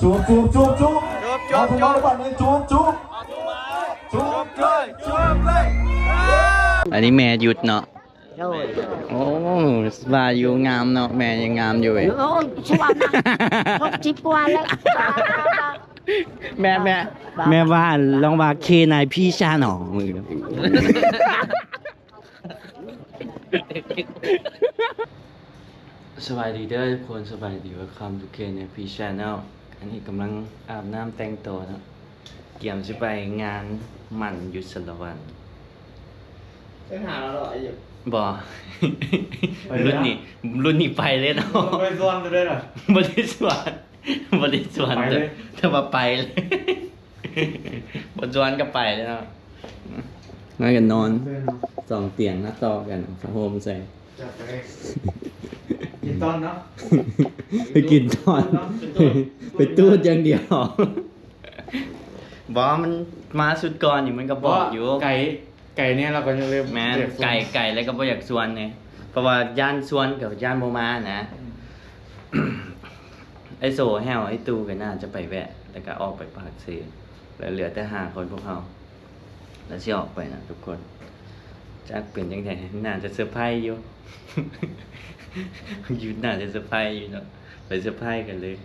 ຈູບ ຈູບ ຈູບ ຈູບ ຈູບ ຈູບ ຈູບ ເອົາ ເອົາ ເອົາ ບາດນີ້ ຈູບ ຈູບ ຈູບເລີຍ ຈູບເລີຍ. ອັນນີ້ແມ່ຢຸດເນາະ. ໂດຍ. ໂອ້ ວ່າຢູ່ງາມເນາະ ແມ່ຍັງງາມຢູ່ເວີຍ. ໂອ້ຍ ຊົ່ວນະ ຫົກສິບກວ່າແລ້ວ. ແມ່ ແມ່ ແມ່ວ່າ ລອງວ່າ ເຄນາຍພີຊານອງ. ສະບາຍດີເດີທຸກຄົນ ສະບາຍດີ Welcome to K N P Channel. ອັນນີ້ກຳລັງອາບນ້ຳແຕ່ງໂຕເນາະ ກຽມຊິໄປງານໝັ້ນຢູ່ສາລະວັນ. ໄປຫາລາວເນາະ ໄອ້ຢູ່ ບໍ່ ໄປເລີຍ ລຸ້ນນີ້ ລຸ້ນນີ້ໄປເລີຍເນາະ. ບໍ່ໄດ້ຊວນເລີຍນະ ບໍ່ໄດ້ຊວນ ບໍ່ໄດ້ຊວນ ແຕ່ ແຕ່ວ່າໄປເລີຍ ບໍ່ຊວນກໍໄປເລີຍເນາະ. ມາກັນນອນ ເລີຍເນາະ ສອງຕຽງນະ ຕໍ່ກັນ ຜ້າຫົ່ມໃສ່ ຈັດໄປ ກິນຕອນເນາະ ໄປກິນຕອນ ໄປຕູດ ໄປຕູດຢ່າງດຽວ. ບໍ່ ມັນມາຊຸດກ່ອນນີ້ ມັນກໍບອກຢູ່ ໄກ ໄກແດ່ ລາວກໍຍັງເລີຍ ແມ່ນ ບໍ່ຢາກຊວນ ໄກ ໄກແລ້ວກໍບໍ່ຢາກຊວນເດ້ ເພາະວ່າຢ້ານຊວນກໍຢ້ານບໍ່ມານະ. ອືມ ໄອ້ໂສ ແຫ້ວ ໄອ້ຕູ້ ກໍໜ້າຈະໄປແວະ ແລ້ວກໍອອກໄປປາກເຊ ແລ້ວເຫຼືອແຕ່ຫ້າຄົນພວກເຮົາ ແລ້ວຊິອອກໄປນະທຸກຄົນ. ຈັກເປັນຈັ່ງໃດ ໜ້າຈະເຊີໄພຢູ່ ຢູ່ ໜ້າຈະເຊີໄພຢູ່ເນາະ ໄປເຊີໄພກັນເລີຍ.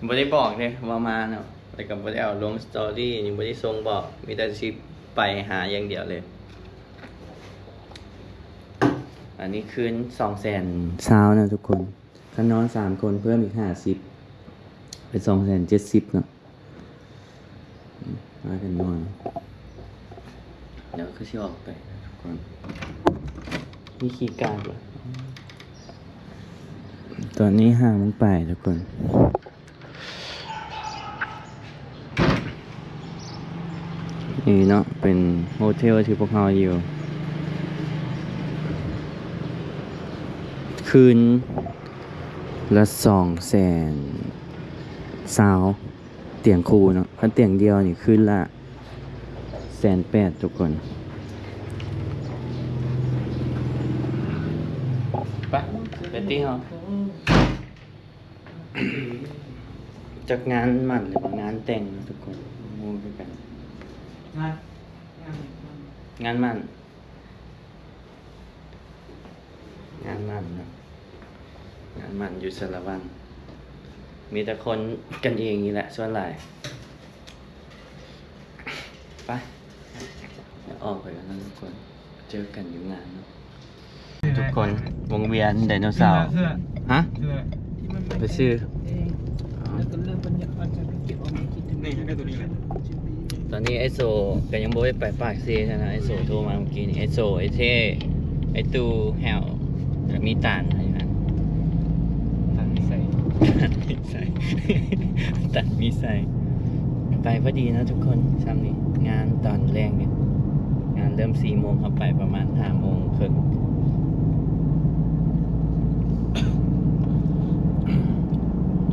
ບໍ່ໄດ້ບອກເດ້ວ່າມາເນາະ ແລ້ວກໍບໍ່ໄດ້ເອົາລົງສະຕໍຣີ ຍັງບໍ່ໄດ້ສົ່ງບອກ ມີແຕ່ຊິໄປຫາຢ່າງດຽວເລີຍ. ອັນນີ້ຄືນສອງແສນຊາວນະທຸກຄົນ ຄັນນອນສາມຄົນເພີ່ມອີກຫ້າສິບ ເປັນສອງແສນເຈັດສິບເນາະ. ພາກັນນອນ ດຽວຄືຊິອອກໄປທຸກຄົນ. ມີຄີກາດບໍ່? ຕອນນີ້ຫ້າໂມງປາຍທຸກຄົນ. ນີ້ເນາະ ເປັນໂຮເທວທີ່ພວກເຮົາຢູ່ ຄືນລະສອງແສນຊາວ ຕຽງຄູ່ເນາະ. ຄັນຕຽງດຽວນີ້ຄືນລະແສນແປດທຸກຄົນ. ໄປ ໄປຕິເຮົາ ຈັກງານໝັ້ນ ຫຼືວ່າງານແຕ່ງເນາະທຸກຄົນ ບໍ່ຮູ້ຄືກັນ. ງານ ງານ ງານໝັ້ນ ງານໝັ້ນເນາະ ງານໝັ້ນຢູ່ສາລະວັນ ມີແຕ່ຄົນກັນເອງນີ້ແຫຼະສ່ວນຫຼາຍ. ໄປ ດຽວອອກໄປກ່ອນເນາະທຸກຄົນ ເຈີກັນຢູ່ງານເນາະ. ທຸກຄົນ ວົງວຽນໄດໂນເສົາ ຮະ ໄປຊື້ ຕອນນີ້ໄອ້ໂສກໍຍັງບໍ່ໄດ້ໄປປາກເຊຊັ້ນນະ. ໄອ້ໂສໂທມາເມື່ອກີ້ນີ້ ໄອ້ໂສ ໄອ້ເທ່ ໄອ້ຕູ້ ແຫ້ວ ແລ້ວມີຕານຢູ່ຫັ້ນ ຕານມີໄຊ ຕານມີໄຊ ຕານມີໄຊ. ໄປພໍດີເນາະທຸກຄົນ ຊ່ຳນີ້ ງານຕອນແລງນີ້ ງານເລີ່ມສີ່ໂມງ ເຮົາໄປປະມານຫ້າໂມງເຄິ່ງ.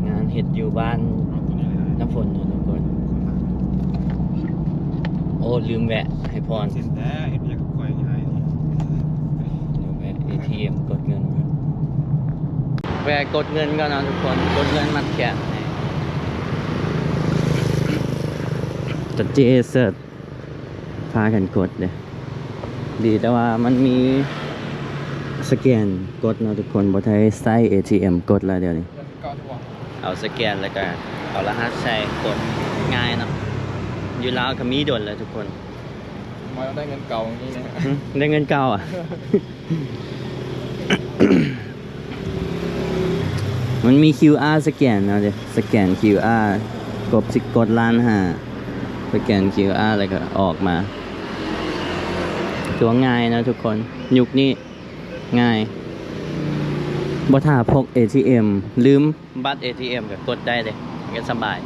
ງານເຮັດຢູ່ບ້ານນ້ຳຝົນເນາະທຸກຄົນ. ໂອ້ ລືມແວະໃຫ້ພອນ ເຮັດຫຍັງກັບຂ້ອຍງ່າຍນີ້ ແວະເອທີເອັມກົດເງິນ ແວະກົດເງິນກ່ອນເນາະທຸກຄົນ ກົດເງິນມັດແຂນໃຫ້ ຈະເຈເສີດ ພາກັນກົດເດ້. ດີແຕ່ວ່າມັນມີສະແກນກົດເນາະທຸກຄົນ ບໍ່ໄດ້ໃຊ້ເອທີເອັມກົດແລ້ວດຽວນີ້ ເອົາສະແກນແລ້ວກະເອົາລະຫັດໃສ່ກົດ ງ່າຍເນາະ. ຢູ່ລາວກະມີດົນແລ້ວທຸກຄົນ ມາໄດ້ເງິນເກົ່ານີ້ນະ ຫຶ ໄດ້ເງິນເກົ່າອະ. ມັນມີຄິວອາສະແກນເນາະເດ້ ສະແກນຄິວອາ ກົດ ຊິກົດລ້ານຫ້າ ສະແກນຄິວອາແລ້ວກໍອອກມາ ຖືວ່າງ່າຍເນາະທຸກຄົນ ຍຸກນີ້ງ່າຍ ບໍ່ຖ້າພົກເອທີເອັມ ລືມ ບັດເອທີເອັມກໍກົດໄດ້ເດ້ ມັນກໍສະບາຍ.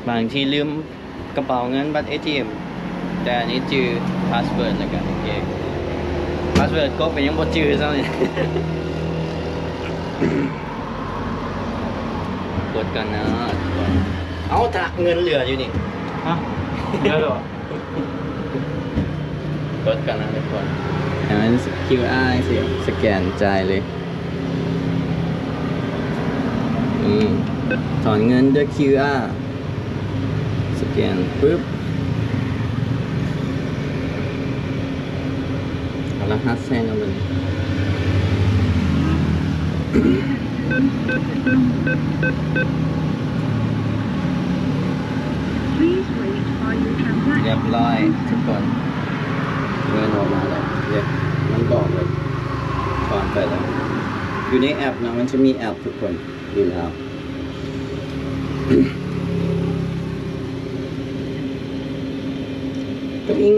ບາງທີລືມກະເປົາເງິນ ບັດເອທີເອັມ ແຕ່ອັນນີ້ຈື່ພາສເວີດແລ້ວກໍໂອເຄ ພາສເວີດກົດກໍຍັງບໍ່ຈື່ຊ້ຳນີ້. ກົດກ່ອນເນາະ ເອົ້າ ຖ້າເງິນເຫຼືອຢູ່ນີ້ ຮະ ເຫຼືອແລ້ວ ກົດກ່ອນນະທຸກຄົນ ອັນນັ້ນຄິວອາຈັ່ງຊີ້ ສະແກນຈ່າຍເລີຍ. ອືມ ຖອນເງິນດ້ວຍຄິວອາ ສະແກນປຶບ ເອົາລະຫັດໃສ່ເນາະບັດນີ້. Please wait while your transaction ຮຽບຮ້ອຍທຸກຄົນ ເງິນອອກມາແລ້ວ ເຫັນ ມັນບອກເລີຍ ຖອນໄປແລ້ວ. ຢູ່ໃນແອັບເນາະ ມັນຈະມີແອັບທຸກຄົນ ຢູ່ແລ້ວ ກະອິງ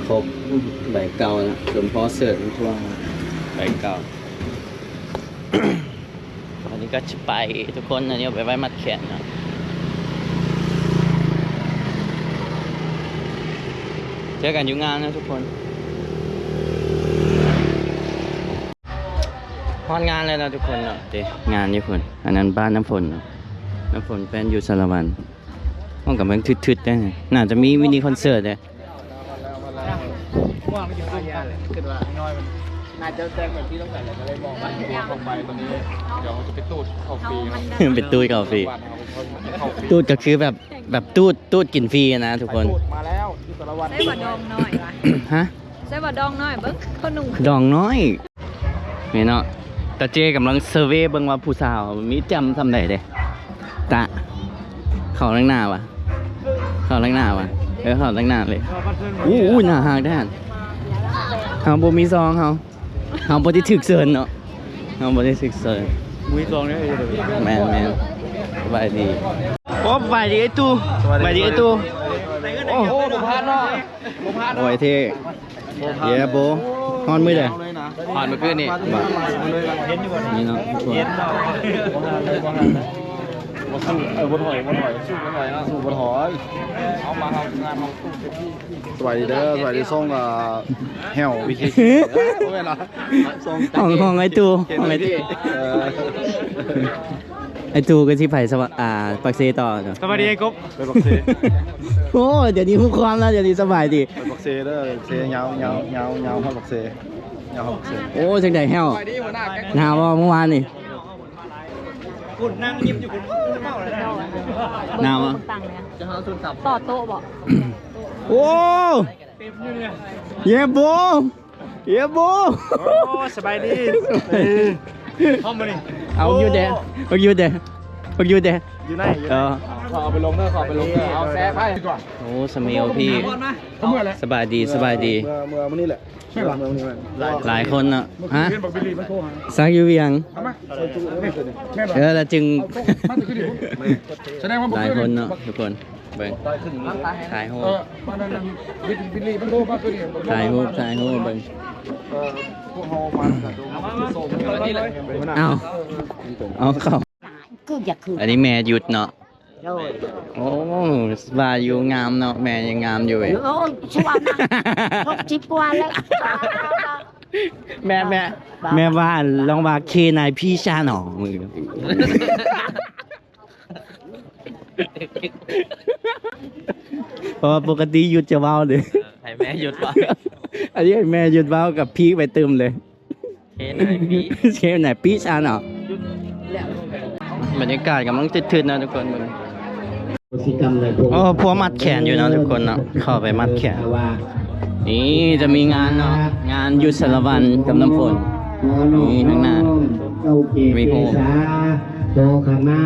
ຄົບ ໃບເກົ່ານະ ສົມພໍເສີດທວງໃບເກົ່າ. ອັນນີ້ກໍຊິໄປທຸກຄົນ ອັນນີ້ເອົາໄປໄວ້ມັດແຂນເນາະ ເຈີກັນຢູ່ງານເນາະທຸກຄົນ. ຮອດງານແລ້ວເນາະທຸກຄົນເນາະ ເດ້ ງານຢູ່ພຸ້ນ ອັນນັ້ນບ້ານນ້ຳຝົນເນາະ ນ້ຳຝົນແຟນຢູ່ສາລະວັນ. ຫ້ອງກຳລັງທຶດໆເດ້ ໜ້າຈະມີມິນິຄອນເສີດເດ້. ໜ້າຈະແຈ້ງແບບທີ່ຕ້ອງການ ກໍເລີຍບອກວ່າເຂົ້າໄປຕອນນີ້ ດຽວເຮົາຈະໄປຕູດເຂົ້າຟຣີເນາະ ໄປຕູດເຂົ້າຟຣີ. ຕູດກໍຄືແບບ ແບບຕູດ ຕູດກິນຟຣີນະທຸກຄົນ. ມາແລ້ວຢູ່ສາລະວັນ ໃສ່ວ່າດອງນ້ອຍຫວາ? ຮະ? ໃສ່ວ່າດອງນ້ອຍ ເບິ່ງເຂົານຸ່ງດອງນ້ອຍ. ນີ້ເນາະ ຕາເຈ້ກຳລັງເຊີເວເບິ່ງວ່າຜູ້ສາວມີແຈ່ມສ່ຳໃດເດ້. ຕະ ເຂົ້າທາງໜ້າຫວາ? ເຂົ້າທາງໜ້າຫວາ? ເອີ ເຂົ້າທາງໜ້າເລີຍ. ໂອ້ ໜ້າຮັກແທ້. ເຮົາບໍ່ມີຊອງ ເຮົາ ເຮົາບໍ່ໄດ້ຖືກເຊີນເນາະ ເຮົາບໍ່ໄດ້ຖືກເຊີນ. ມີຊອງເດ້. ແມ່ນໆ ສະບາຍດີ. ໂອ້ ສະບາຍດີອ້າຍຕູ້. ສະບາຍດີອ້າຍຕູ້. ໂອ້ ບໍ່ພາດເນາະ ບໍ່ພາດເນາະ. ໂອ້ຍ ເທ່. ເຢ້ໂບ ຮອດມື້ໃດ? ຮອດມື້ຄືນນີ້. ນີ້ເນາະ ບໍ່ສູ້ ເອີ ບໍ່ຖອຍ ບໍ່ຖອຍ ສູ້ບໍ່ຖອຍເນາະ ສູ້ບໍ່ຖອຍ. ເອົາມາເຮົາງານເຮົາສູ້ເຕັມທີ່. ສະບາຍດີເດີ ສະບາຍດີ ຊ່ອງ ເອີ ແຫ້ວ ວີທີ ບໍ່ແມ່ນຫວາ? ຂອງ ຂອງອ້າຍຕູ້ ຂອງອ້າຍຕູ້. ເອີ ອ້າຍຕູ້ກໍຊິໄປສະຫວ- ອ່າ ປາກເຊຕໍ່ເນາະ. ສະບາຍດີອ້າຍກົບ. ໄປປາກເຊ. ໂອ້ ດຽວນີ້ຮູ້ຄວາມແລ້ວ ດຽວນີ້ສະບາຍດີ. ໄປປາກເຊເດີ ເຊຍາວ ຍາວ ຍາວ ຍາວຮອດປາກເຊ ຍາວຮອດປາກເຊ. ໂອ້ ຈັ່ງໃດແຫ້ວ ໜາວບໍ່ມື້ວານນີ້? ຫນາວບໍ່? ຕໍ່ໂຕະບໍ່? ໂອ້ ເຢ້ໂບ ເຢ້ໂບ. ໂອ້ ສະບາຍດີ. ເອີ ເອົາຢູ່ແດ່ ເອົາຢູ່ແດ່ ເອົາຢູ່ແດ່ ຢູ່ໃນ ຢູ່ໃນ. ເອີ ຂໍເອົາໄປລົງເດີ ຂໍເອົາໄປລົງເດີ. ເອົາແຊະໄປ. ໂອ້ ສະເມວພີ່ ສະບາຍດີ ສະບາຍດີ. ເມື່ອ ເມື່ອມື້ນີ້ແຫຼະ ແມ່ນບໍ່? ຫຼາຍຄົນເນາະ. ຮະ? ຊັກຢູ່ວຽງ. ເອີ ລະຈຶ່ງ ຫຼາຍຄົນເນາະທຸກຄົນ. ເບິ່ງ ຖ່າຍຮູບ ຖ່າຍຮູບ ຖ່າຍຮູບເບິ່ງ. ເອົ້າ ເອົາເຂົ້າ. ອັນນີ້ແມ່ຢຸດເນາະ. ໂດຍ ໂອ້ ວ່າຢູ່ງາມເນາະ ແມ່ຍັງງາມຢູ່ເວີຍ. ໂອ້ຍ ຊົ່ວນະ ຫົກສິບກວ່າແລ້ວ. ແມ່ ແມ່ ແມ່ວ່າ ລອງວ່າເຄນາຍພີຊາໜອງ. ເພາະວ່າປົກກະຕິຢຸດຈະເວົ້າເດ້ ໃຫ້ແມ່ຢຸດເວົ້າ. ອັນນີ້ໃຫ້ແມ່ຢຸດເວົ້າກັບພີກໄປຕື່ມເລີຍ. ເຄນາຍປີ ເຄນາຍປີຊາເນາະ. ບັນຍາກາດກຳລັງທຶກໆນະທຸກຄົນເບິ່ງ. ໂອ້ ພວກມັດແຂນຢູ່ເນາະທຸກຄົນເນາະ ເຂົ້າໄປມັດແຂນ. ນີ້ຈະມີງານເນາະ ງານຢູ່ສາລະວັນກັບນ້ຳຝົນ. ນີ້ທາງໜ້າມີໂຮມ ຂໍຂະມາ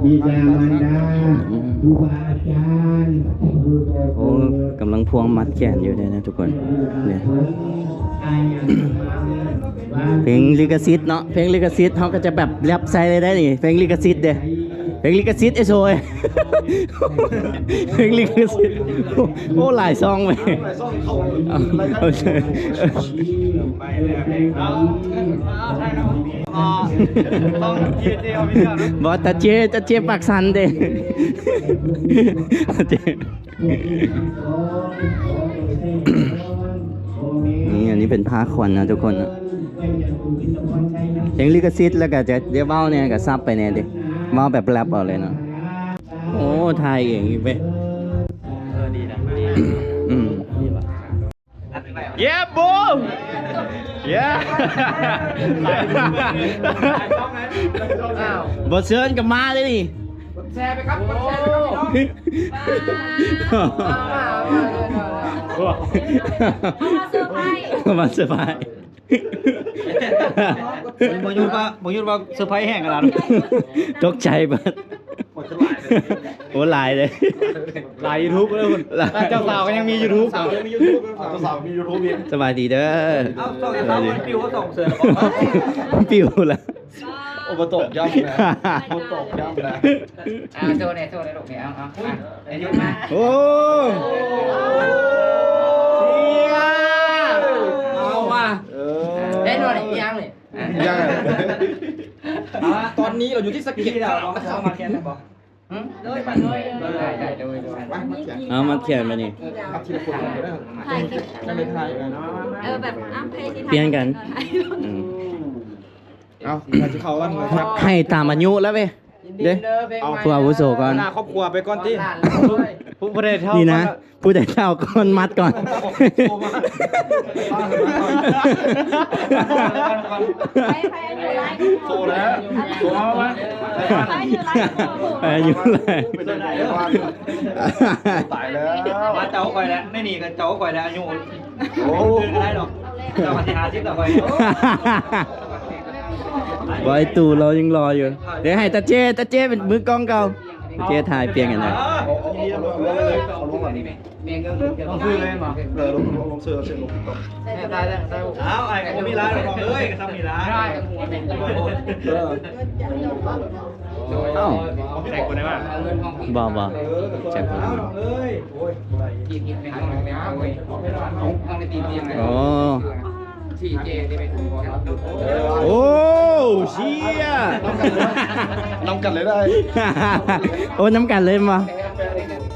ບິດາມານດາ ອືມ ຄູບາອາຈານ. ໂອ້ ກຳລັງພວງມັດແຂນຢູ່ເດ້ນະທຸກຄົນ. ນີ້ ເພງລິຂະສິດເນາະ ເພງລິຂະສິດ ເຮົາກໍຈະແບບແຣັບໃສ່ເລີຍໄດ໋ນີ້. ເພງລິຂະສິດເດ້ ເພງລິຂະສິດ ເອໂຊຍ ເພງລິຂະສິດ. ໂອ້ ຫຼາຍຊ່ອງເວີຍ. ບໍ່ ຕາເຈ ຕາເຈປາກສັນເດ້. ນີ້ ອັນນີ້ເປັນຜ້າຂວັນນະທຸກຄົນ. ເພງລິຂະສິດ ແລ້ວກໍຈະ ຈະເວົ້າແດ່ ກໍສັບໄປແດ່ເດ້ ເວົ້າແບບແຣັບເອົາເລີຍເນາະ. ໂອ້ ຖ່າຍເອງອີກເວີຍ. ເອີ ດີນະ ດີ ອືມ ດີວ່າ. ອັ Yeah bro yeah ບໍ່ເຊີນກໍມາເດ້ນີ້ ກດແຊໄປຄັບ ກດແຊໄປຄັບພີ່ນ້ອງ ມາເຊີໄພຣ ມາເຊີໄພຣ ບໍ່ຢຸດວ່າ ບໍ່ຢຸດວ່າເຊີໄພຣແຮງຂະໜາດ ຕົກໃຈເບິດ ໂອ້ ຫຼາຍເດ້ ຫຼາຍຢູທູບເລີຍພຸ້ນ ເຈົ້າສາວກໍຍັງມີຢູທູບ ເຈົ້າສາວມີຢູທູບ ເຈົ້າສາວມີຢູທູບອີກ ສະບາຍດີເດີ ເອົາ ສອງເຈົ້າສາວມັນປິວ ສອງເສືອ ມັນປິວລະ ໂອ້ ບໍ່ຕອບຢ້ຳນະ ບໍ່ຕອບຢ້ຳນະ ອ່າ ໂຊແດ່ ໂຊແດ່ລູກນີ້ ເອົາ ເອົາ ອ່ະ ໄດ້ຍົກມາ ໂອ້ ເອົາວ່ະ ເອີ ໄດ້ໜ່ວຍອີຫຍັງນີ້ ອ່ະ ຍັງ ຕອນນີ້ເຮົາຢູ່ທີ່ສະເກັດ ເອົາມາຂຽນໄດ້ບໍ່? ຫຶ? ໂດຍ ໂດຍ ໂດຍ ໄດ້ ໄດ້ ໂດຍ ໂດຍ ເອົາມາຂຽນມານີ້ ເອົາທີລະຄົນກໍໄດ້ ຖ່າຍຄລິບ ຈະໄດ້ຖ່າຍກັນ ເອີ ແບບ ອ່ະ ໃຜຊິຖ່າຍ ປ່ຽນກັນ ອືມ ເອົາ ໃຫ້ຕາມອາຍຸແລ້ວເວີຍ ເດ້ ເອົາ ຜູ້ອາວຸໂສກ່ອນ ຫົວໜ້າຄອບຄົວໄປກ່ອນຕິ ຜູ້ ຜູ້ໃດເຖົ້າ ນີ້ນະ ກ່ອນ ຜູ້ໃດເຖົ້າກ່ອນມັດກ່ອນ ໃຜ ໃຜອາຍຸຫຼາຍກວ່າ ໂຕແລ້ວ ໂຕມາ ໃຜອາຍຸຫຼາຍກວ່າ ໃຜອາຍຸຫຼາຍ ຕາຍແລ້ວ ມາເຈົ້າຂ້ອຍແລ້ວ ໃນນີ້ກໍເຈົ້າຂ້ອຍແລ້ວ ອາຍຸ ໂອ້ ໄດ້ດອກ ເຈົ້າກໍຊິຫ້າສິບແລ້ວຂ້ອຍ ບໍ່ ໄອ້ຕູ້ລາວຍັງລໍຢູ່ ດຽວໃຫ້ຕາເຈ້ ຕາເຈ້ເປັນມືກ້ອງເກົ່າ ຕາເຈ້ຖ່າຍປ່ຽນກັນນະ ເອົາລົງກ່ອນ ລົງຊື່ເລີຍແມ່ນບໍ່? ເອີ ລົງ ລົງ ລົງຊື່ ເອົາຊື່ລົງກ່ອນ ເອົາ ອ້າຍກໍບໍ່ມີຫຼາຍດອກນ້ອງເອີຍ ກໍຊ່ຳນີ້ລະ ເອີ ເອົ້າ ແຈກຄົນໄດ້ວ່າ ບໍ່ ບໍ່ ແຈກຄົນ ເອີ ເອີ ໂອ້ຍ ໂອ້ ໂອ້ ເຊຍ ນຳກັນເລີຍໄດ້ ໂອ້ ນຳກັນເລີຍແມ່ນບໍ່?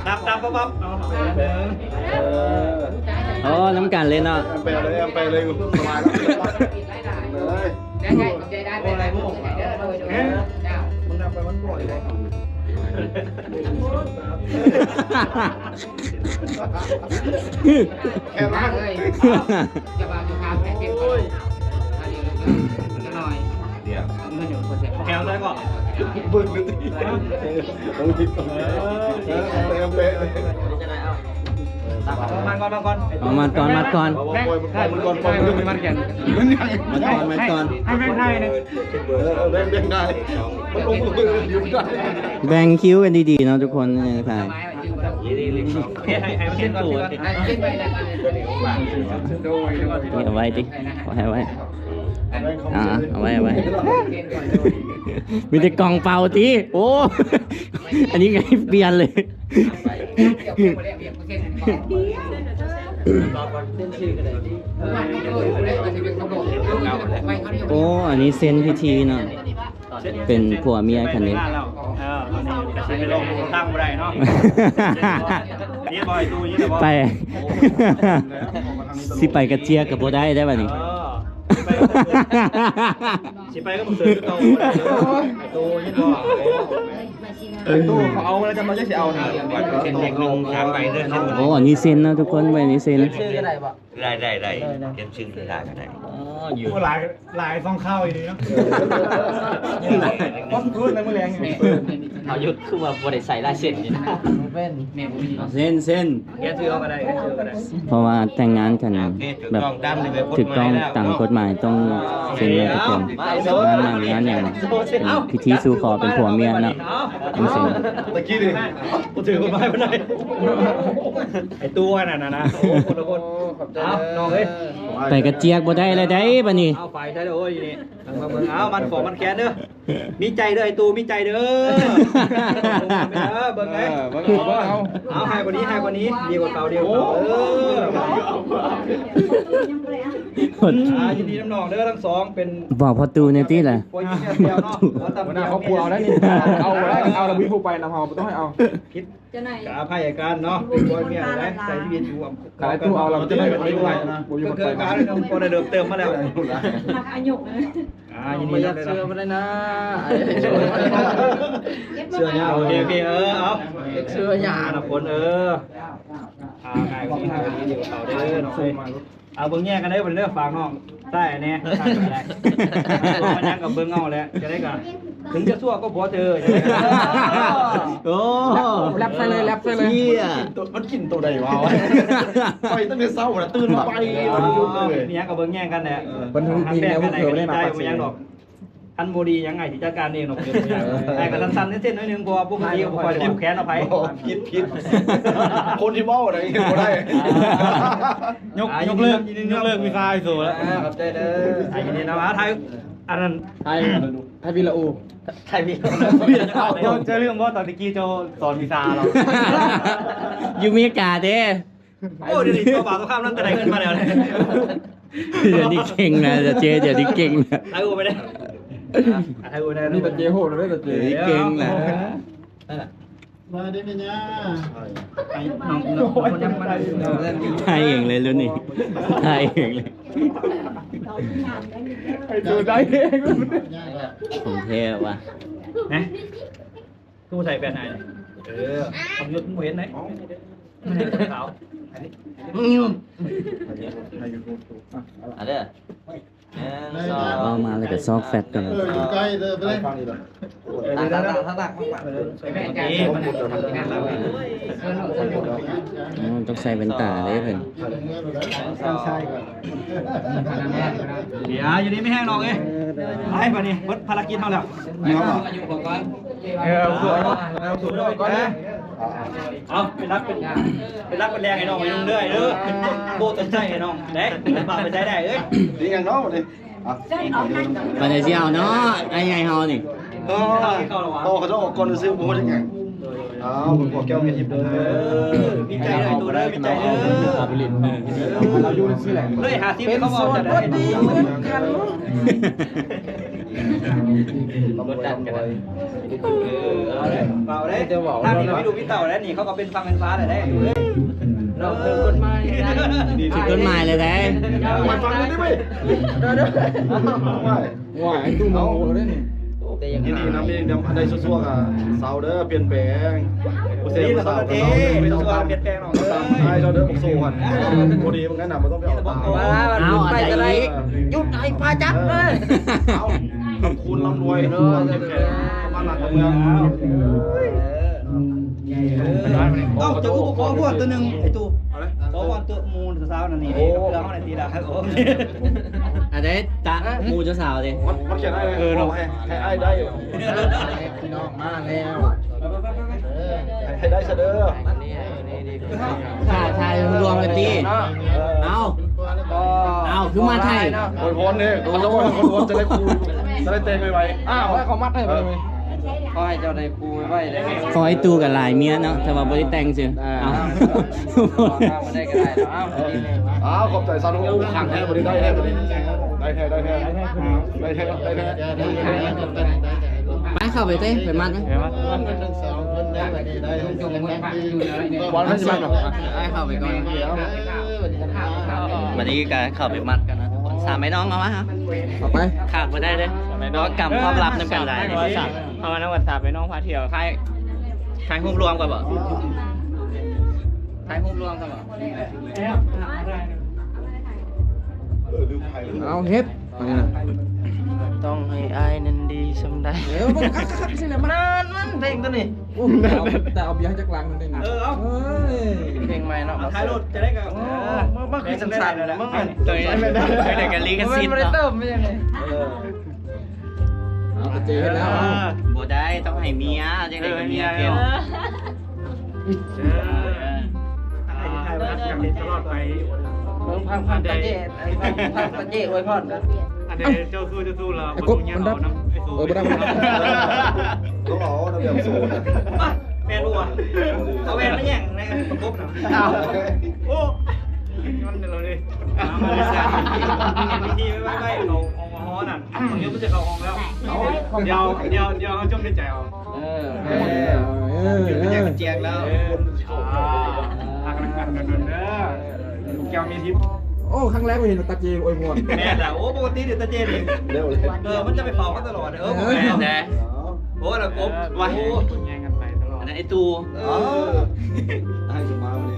ນັບ ນັບ ປັບ ປັບ ເອີ ໂອ້ ນຳກັນເລີຍເນາະ ແອມໄປເລີຍ ແອມໄປເລີຍ ສະບາຍແລ້ວ ເລີຍ ໄດ້ ໄດ້ ຂອບໃຈ ໄດ້ ໄດ້ ໄດ້ ເດີ ໂດຍ ໂດຍ ເຈົ້າ ມັນນັບໄປ ມັນປ່ອຍ ແຄ່ນັ້ນເລີຍ ຈະວ່າຢູ່ທາງແພງເກັບກ່ອນ ອັນນີ້ເລີຍ ຈັກໜ້ອຍ ດຽວ ເງິນຢູ່ບໍ່ເສັດ ແຖວໃດກໍ ເບິ່ງດູຕິ ເອີ ເອີ ແປ ແປ ມັດກ່ອນ ມັດກ່ອນ ເອົາມັດກ່ອນ ມັດກ່ອນ ມັດກ່ອນ ມັດກ່ອນ ໃຫ້ແບ່ງໄທນະ ເອີ ແບ່ງ ແບ່ງໄທ ມັນລົງມືຢູ່ໄດ້ ແບ່ງຄິວກັນດີໆເນາະທຸກຄົນ ເອີ ຖ່າຍ ໃຫ້ ໃຫ້ມັນເຮັດກ່ອນ ເອົາໄວ້ຕິ ເອົາໃຫ້ໄວ້ ອ່າ ເອົາໄວ້ ເອົາໄວ້ ມີແຕ່ກ່ອງເປົ່າຕິ ໂອ້ ອັນນີ້ໄງ ປ່ຽນເລີຍ ໂອ້ ອັນນີ້ເຊັນພິທີເນາະ ເປັນຜົວເມຍກັນເດ້ ເອີ ອັນນີ້ກໍຊິໄປລົງຕັ້ງບໍ່ໄດ້ເນາະ ໄປ ຊິໄປກະເຈຍກະບໍ່ໄດ້ເດ້ບາດນີ້ ເອີ ຊິໄປກັບເສືອຄືເກົ່າ ໂຕຍິນບໍ່ ໂຕເຂົາເອົາແລ້ວ ຈຳບໍ່ໄດ້ຊິເອົານະ ເຊັນເລກໜຶ່ງ ສາມໃບເດີ ໂອ້ ອັນນີ້ເຊັນເນາະທຸກຄົນ ໃບນີ້ເຊັນ ຊື່ກໍໄດ້ບໍ່? ໄດ້ ໄດ້ ໄດ້ ເຊັນຊື່ຄືກັນກໍໄດ້ ອໍ ຢູ່ ໂອ້ ຫຼາຍ ຫຼາຍຊອງຂ່າວອີ່ຫຼີເນາະ ຄວາມຄືນໃນມື້ແລງນີ້ ເຮົາຢຸດ ຄືວ່າບໍ່ໄດ້ໃສ່ລາຍເຊັນນີ້ນະ ເຊັນ ເຊັນ ຂຽນຊື່ເອົາກໍໄດ້ ຂຽນຊື່ເອົາກໍໄດ້ ເພາະວ່າແຕ່ງງານກັນແບບຖືກຕ້ອງຕາມກົດໝາຍ ຕ້ອງເຊັນນຳທຸກຄົນ ງານໝັ້ນງານຫຍັງ ເປັນພິທີສູ່ຂໍເປັນຜົວເມຍເນາະ ຕ້ອງເຊັນ ຕະກີ້ນີ້ບໍ່ຖືກກົດໝາຍປານໃດ ໄອ້ຕູ້ອັນນັ້ນນະ ໂອ້ ຄົນລະຄົນ ເອົານ້ອງເອີຍ ໄປກະຈຽກບໍ່ໄດ້ແລ້ວໃດ໋ບາດນີ້ ເອົາໄປໃຊ້ເດີໂອ້ຍນີ້ ເບິ່ງໆ ເອົາມັດຂອງມັດແຂນເດີ ມີໃຈເດີໄອ້ຕູ້ ມີໃຈເດີ ເອີ ເບິ່ງເດີ ເອີ ເບິ່ງເອົາ ເອົາໃຫ້ກວ່ານີ້ ໃຫ້ກວ່ານີ້ ດີກວ່າເກົ່າ ດີກວ່າເກົ່າ ເອີ ອ່າ ຍິນດີນຳນ້ອງເດີທັງສອງ ເປັນ ບອກພໍ່ຕູ້ແດ່ຕິລະ ຜົວຍິງເມຍດຽວເນາະ ຫົວໜ້າຄອບຄົວເອົາແລ້ວນີ້ ເອົາແລ້ວ ເອົາແລ້ວ ບໍ່ມີຜູ້ໄປນຳເຮົາ ບໍ່ຕ້ອງໃຫ້ເອົາ ຜິດ ເຈົ້ານາຍ ກະອະໄພອາການເນາະ ເປັນຜົວເມຍແຫຼະ ໃຊ້ຊີວິດຢູ່ ຄັນໄອ້ຕູ້ເອົາແລ້ວ ບໍ່ມີໃຜນຳ ບໍ່ມີໃຜນຳ ກໍໄດ້ເດີບເຕີມມາແລ້ວ ມັກອາຍຸນະ ອ່າ ຍິນດີນຳເດີ ເຊື່ອບໍ່ໄດ້ນະ ເຊື່ອຍາກ ໂອເຄ ໂອເຄ ເອີ ເອົາ ເຊື່ອຍາກ ນະຄົນ ເອີ ອ່າ ເອົາເບິ່ງແຍກກັນເດີ ເບິ່ງເດີ ຝາກນ້ອງໃຕ້ແດ່ ເອົາຫຍັງກໍເບິ່ງເອົາແຫຼະ ຈະໄດ້ກໍ ເຖິງຈະຊົ່ວກໍບໍ່ເທີ ໂອ້ ແລັບໃສ່ເລີຍ ແລັບໃສ່ເລີຍ ມັນກິນໂຕໃດວະ ໄປຕັ້ງແຕ່ເຊົ້ານະ ຕື່ນມາໄປ ເອີ ມີຫຍັງກໍເບິ່ງແຍກກັນແຫຼະ ເພິ່ນມີແນວເພິ່ນບໍ່ໄດ້ມາ ບໍ່ຫຍັງດອກ ຄັນບໍ່ດີຫຍັງ ອ້າຍຊິຈັດການເອງດອກ ເອີ ອ້າຍກໍສັ່ນໆເສັ້ນໆໜ້ອຍໜຶ່ງ ເພາະວ່າປົກກະຕິບໍ່ຄ່ອຍໄດ້ຜູກແຂນເອົາໃຜ ຜິດ ຜິດ ຄົນທີ່ເວົ້ານະເຮັດບໍ່ໄດ້ ຍົກ ຍົກເລີກ ຍົກເລີກວີຊາໃຫ້ໂຕແລ້ວ ຂອບໃຈເດີ ອ້າຍຍິນດີນຳ ຖ່າຍ ອັນນັ້ນ ຖ່າຍ ຖ່າຍວິດີໂອ ຖ່າຍວິດີໂອ ເຈົ້າ ເຈົ້າລືມບໍ່ ຕອນຕະກີ້ເຈົ້າສອນວິຊາເຮົາ ຢູ່ເມກາເດ້ ໂອ້ ດຽວນີ້ຕົວບາດຕົວຄຳນັ້ນກະໄດ້ເງິນມາແລ້ວເດ້ ດຽວນີ້ເກັ່ງນະ ຕາເຈ ດຽວນີ້ເກັ່ງນະ ຖ່າຍຮູບໄປເດ້ ຖ່າຍຮູບໄດ້ ນີ້ຕາເຈໂຫດເລີຍ ຕາເຈ ດຽວນີ້ເກັ່ງນະ ມາເດ້ແມ່ຍ່າ ໄປ ນ້ອງ ນ້ອງ ນ້ອງຍັງມາ ຖ່າຍເອງເລີຍລຸ້ນນີ້ ຖ່າຍເອງເລີຍ ໄປໂຕໃດເອງ ຂອງແທ້ວະ ນະ ຄືບໍ່ໃສ່ແວ່ນໃຫ້ ເອີ ຄຳຍຸດບໍ່ເຫັນໄດ໋ ມັນໃຫ້ຄົນຂາວ ອືມ ເອົາເດີ ໜຶ່ງ ສອງ ເວົ້າມາແລ້ວກໍຊອກແຟດກ່ອນ ເອີ ຢູ່ໃກ້ເດີ ໄປເລີຍ ຕາ ຕາ ຕາ ຕາ ຕ້ອງໃສ່ແວ່ນຕາເດ້ເພິ່ນ ດຽວ ຢູ່ດີມີແຮງນ້ອງເອີຍ ໄປບາດນີ້ ເບິດພາລະກິດເຮົາແລ້ວ ເອີ ເອົາ ເອົາ ເອົາ ເອົາ ເອົາ ເອົາ ເປັນຫຼັກເປັນ ເປັນຫຼັກເປັນແຫຼ່ງໃຫ້ນ້ອງໄປນຸ່ງເດີ ເອີ ໂບຕ້ອງໃຊ້ໃຫ້ນ້ອງເດ້ ເອົາໄປໃຊ້ໄດ້ເອີຍ ດີຫຍັງເນາະບັດນີ້ ປານໃດຊິເອົາເນາະ ອ້າຍໃຫຍ່ເຮົານີ້ ເອີ ໂຕເຂົາເຈົ້າອອກກ່ອນຊື່ບໍ່ຮູ້ຈັກຫຍັງ ອ້າວ ເບິ່ງພວກແກ້ວເຮັດທິບເດີ ເອີ ມີໃຈເດີ ໂຕເດີ ມີໃຈເດີ ເອີ ເລີຍຫ້າສິບ ເຂົາເວົ້າຈັງໃດ ກດດັນກັນ ເອີ ເວົ້າເດ້ ທາງນີ້ມີລູກມີເຕົ້າແລ້ວນີ້ ເຂົາກໍເປັນຝັ່ງເປັນຟ້າແລ້ວເດ້ ເນາະ ຖືກກົດໝາຍ ຖືກກົດໝາຍເລີຍເດ້ ໄປຟັງເບິ່ງຕິເວີຍ ໂອ້ຍ ຕູ້ໂມໂຫເດ້ນີ້ ແຕ່ຍັງ ຍິນດີນຳ ຍິນດີນຳ ອັນໃດຊົ່ວໆກໍເຊົາເດີ ປ່ຽນແປງ ຜູ້ແຊຜູ້ສາວກໍເຊົາ ບໍ່ຕ້ອງຕາມ ປ່ຽນແປງດອກ ຕາມອ້າຍເຈົ້າເດີ ພວກໂຊຫັ້ນ ບໍ່ດີເໝືອນກັນນະ ບໍ່ຕ້ອງໄປເອົາຕາມ ອ້າວ ອັນໃດອີກ ຢຸດໃຫ້ພະຈັດເລີຍ ເອົາ ຂອບຄຸນລຳລວຍເດີ ເກັບແຂກ ມາຫຼັກເມືອງ ເອີ ເອົ້າ ເຈົ້າຄືບໍ່ຂໍບ່ອນຕົວໜຶ່ງ ໄອ້ຕູ້ ຂໍບ່ອນຕົວໝູ່ສາວນັ້ນນີ້ ເພື່ອເຮົາໄດ້ຕີລາ ໂອ້ ອັນໃດຕາ ໝູ່ເຈົ້າສາວເດ້ ມັນ ມັນຂຽນໄດ້ເລີຍ ເອີ ເນາະ ໃຫ້ ໃຫ້ອ້າຍໄດ້ ພີ່ນ້ອງມາແລ້ວ ເອີ ໃຫ້ ໃຫ້ໄດ້ຊະເດີ ຖ້າ ຖ້າລວມກັນຕິ ເອີ ເອົ້າ ເອົ້າ ຄືມາໄທ ອວຍພອນເດ້ ເຂົາເຈົ້າອວຍພອນຈະໄດ້ຄູ່ ຈະໄດ້ແຕ່ງໄວໆ ອ້າວ ເຂົາມັດໃຫ້ໄປ ຂໍໃຫ້ເຈົ້າໄດ້ຄູ່ໄວໆເດີ ຂໍໃຫ້ຕູ້ກັບຫຼາຍເມຍເນາະ ແຕ່ວ່າບໍ່ໄດ້ແຕ່ງຊື່ ເອົ້າ ເອົາ ບໍ່ໄດ້ກໍໄດ້ເນາະ ເອົາ ເອົາ ຂອບໃຈສາທຸ ໂອ້ ຄັກແທ້ ບໍ່ໄດ້ ໄດ້ແທ້ ບໍ່ໄດ້ ໄດ້ແທ້ ໄດ້ແທ້ ໄດ້ແທ້ ໄດ້ແທ້ ໄດ້ແທ້ ໄປ ເຂົ້າໄປເຕະ ໄປມັດໄປ ໄປມັດ ທັງສອງຄົນໄດ້ບັດນີ້ ໄດ້ ບອນໃຜຊິມັດ ໄປ ເຂົ້າໄປກ່ອນ ບັດນີ້ກໍເຂົ້າໄປມັດກັນນະທຸກຄົນ ສາມໄອ້ນ້ອງເອົາມາ ເອົາໄປ ຂາດບໍ່ໄດ້ເດ້ ເພາະວ່າກຳຄວາມລັບນຳກັນຫຼາຍ ເອົາມານຳກັນ ສາມໄອ້ນ້ອງພາທ່ຽວ ຖ່າຍ ຖ່າຍຮູບລວມກ່ອນບໍ ຖ່າຍຮູບລວມກ່ອນບໍ ເອົາເຮັດ ອັນນີ້ນະ ຕ້ອງໃຫ້ອ້າຍນັ້ນດີສ່ຳໃດ ເອີ ເບິ່ງຄັກໆ ຊິແຫຼະ ມັນ ນັ້ນມັນເພງຕົວນີ້ ໂອ້ ແຕ່ເອົາເບຍໃຫ້ຈັກລັງໜຶ່ງ ເອີ ເອົາ ເອີຍ ເພງໃໝ່ເນາະ ຖ່າຍໂລດ ຈະໄດ້ກໍ ໂອ້ ເອີ ມັນ ມັນຄືສັ້ນໆ ແລ້ວນະ ມັນ ຕົວນີ້ ໄດ້ກໍລິຂະສິດເນາະ ເອີ ເອົາ ຕາເຈເຮັດແລ້ວ ເອີ ບໍ່ໄດ້ ຕ້ອງໃຫ້ເມຍ ຈັ່ງໃດກໍເມຍເປັນ ເອີ ເອີ ເບິ່ງພັງ ພັງຕາເຈ ໄອ້ພັງ ພັງຕາເຈອວຍພອນ ອັນໃດເຈົ້າສູ້ ເຈົ້າສູ້ລະ ໄອ້ກົບ ມັນດັບ ເອີ ບໍ່ດັບ ຕ້ອງເອົານຳແບບໂຊນະ ມາ ແມ່ນບໍ່ວະ ເອົາແວ່ນມາແຍ່ງໃນປະກົບນະ ອ້າວ ໂອ້ ມັນເລີຍ ມາ ມາ ມາ ທີ່ໄວ້ ໄວ້ ເຂົາ ເຂົາຮອດນັ້ນ ດຽວມັນຈະເຂົ້າຫ້ອງແລ້ວ ດຽວ ດຽວ ດຽວເຮົາຈົ່ມໃນໃຈເອົາ ເອີ ເອີ ເອີ ດຽວມັນຈະແຈກແລ້ວ ອ່າ ຮັກກັນເດີ ແກ້ວມີທິບ ໂອ້ ຄັ້ງແລກເຮົາເຫັນຕາເຈອວຍພອນ ແມ່ນລະ ໂອ້ ປົກກະຕິເດຕາເຈນີ້ ເອີ ມັນຈະໄປເຝົ້າເຮົາຕະຫຼອດ ເອີ ເອີ ແມ່ນແດ່ ໂອ້ ລະກົບ ວ່າ ໂອ້ ແຍ່ງກັນໄປຕະຫຼອດ ອັນນັ້ນໄອ້ຕູ້ ເອີ ໃຫ້ສະມາມື້ນີ້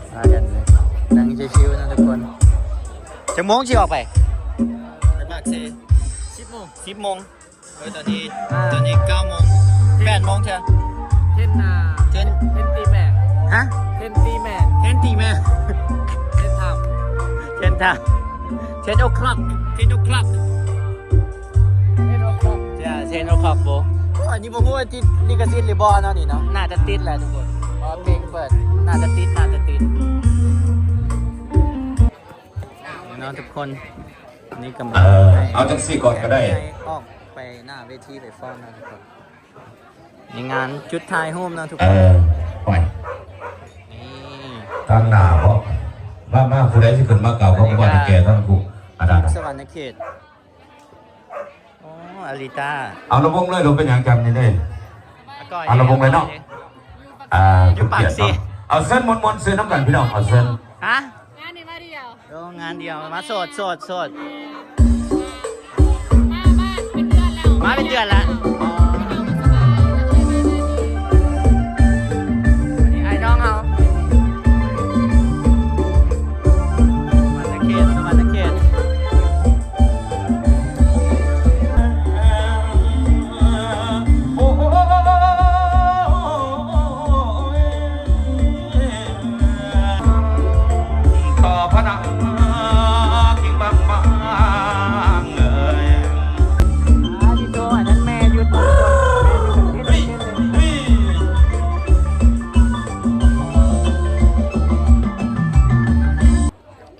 ກັນ ນັ່ງຊິວໆເນາະທຸກຄົນ. ຈັກໂມງຊິອອກໄປ? ໄປປາກເຊ ສິບໂມງ ສິບໂມງ. ເອີ ຕອນນີ້ ອ່າ ຕອນນີ້ເກົ້າໂມງ ແປດໂມງເທື່ອ ເທັນ ອ່າ ເທັນ ເທັນຕີແມກ ຮະ? ເທັນຕີແມກ ເທັນຕີແມກ ເທັນທາມ ເທັນທາມ ເທັນໂອຄລັອກ ເທັນໂອຄລັອກ ເທັນໂອຄລັອກ ເທັນໂອຄລັອກ ໂອ້ ອັນນີ້ບໍ່ຮູ້ວ່າຕິດລິຂະສິດຫຼືບໍ່ເນາະນີ້ເນາະ. ໜ້າຈະຕິດແຫຼະທຸກຄົນ ເພາະວ່າເພງເປີດ ໜ້າຈະຕິດ ໜ້າຈະຕິດເນາະທຸກຄົນ. ນີ້ກຳລັງ ເອີ ເອົາຈັ່ງຊີ້ກ່ອນກໍໄດ້ ໃຫ້ອອກໄປໜ້າເວທີໄປຟ້ອນເນາະທຸກຄົນ. ໃນງານຈຸດຖ່າຍຮູບເນາະທຸກຄົນ ເອີ ໄປ ນີ້ ທາງໜ້າເບາະ ມາ ມາ ຜູ້ໃດຊິຂຶ້ນມາກ່າວຄຳວ່າແກ່ທາງຜູ້ ອັນນັ້ນ ສະຫວັນນະເຂດ. ໂອ້ ອາລິຕາ ເອົາລະວົງເລີຍ ລົງເປັນຫຍັງກັນນີ້ເດ້ ເອົາລະວົງເລີຍເນາະ. ອ່າ ຢູ່ປາກເຊ ເອົາເຊີນມ່ວນໆ ເຊີນນຳກັນພີ່ນ້ອງ ເອົາເຊີນ ຮະ? ງານນີ້ມາດຽວ ໂອ້ ງານດຽວ ມາໂສດ ໂສດ ໂສດ ມາ ມາເປັນເດືອນແລ້ວ ມາເປັນເດືອນລະ ອໍ ອັນນີ້ອ້າຍນ້ອງເຮົາ ສະຫວັນນະເຂດ ສະຫວັນນະເຂດ.